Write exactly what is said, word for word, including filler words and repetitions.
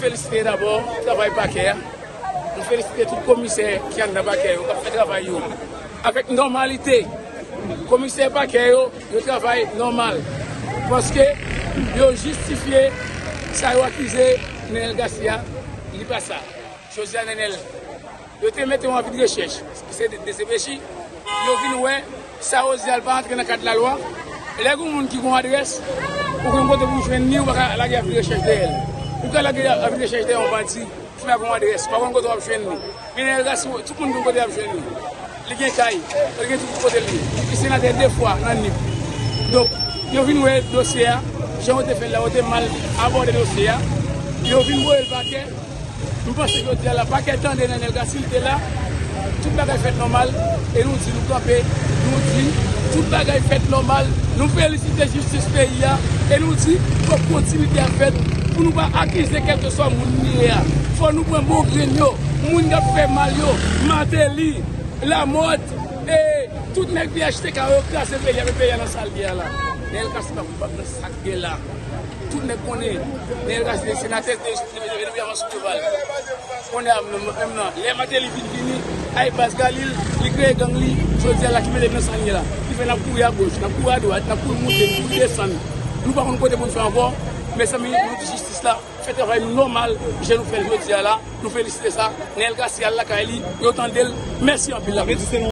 Felisite dabò travay pakè a. Nou felisite tout komisè ki anndan pakè yo, k ap fè travay yo avèk nòmalite. Komisè pakè yo, yo travay nòmal. Paske yo jistifye sa yo akize Nenel Cassy a, li pa sa. Jodi a, Nenel, yo te mete yon avi de rechèch, ki se de D C P J, yo vin wè sa yo di a l pa antre nan kad lalwa. Lè gen yon moun ki gen yon adrès, ou gen kote pou w jwenn li, ou pa ka lage avi de rechèch dèyè l. Ou ka lage avi de rechèch dèyè yon bandi ki pa gen yon adrès, ou pa konn kote w ap jwenn li. Men Nenel Cassy, tout moun gen kote y ap jwenn li. Li gen kay, li gen tout kote li. Li senatè de fwa nan Nip. Donk, yo vin wè dosye a, jan yo te fè l la, yo te mal abòde dosye a. Yo vin voye l pakè. M panse jodi a la, pakè tande Nenel Cassy, li te la. Tout bagay fèt nòmal, e nou di nou kanpe, nou di tout bagay fèt nòmal. Nou felisite jistis peyi a, e nou di fòk kontinite ap fèt pou nou pa akize kèlkeswa moun li ye a. Fò nou pran bon grenn yo, moun k ap fè mal yo, Martelly, Lamothe, e tout nèg P H T K yo kraze peyi a, men peyi a nan sa l ye a la. Nenel Cassy pa koupab nan sa k gen la. Tout nèg konnen Nenel Cassy se senatè de, de, de, de, de Preval. Kounye a menm, menm nan, lè Martelly vin vini, ay baz Galil, li kreye gang li, jodi a la ki mete n nan sa n ye la. Ki fè n ap kouri agoch, n ap kouri adwat, n ap kouri monte, n ap kouri desann. Nou pa konn kote pou n fè ankò. Mezanmi, nou di jistis la fè travay nou nòmal, jan nou fè l jodi a la. Nou felisite sa. Nenel Cassy al lakay li, yo tande l. Mèsi anpil la.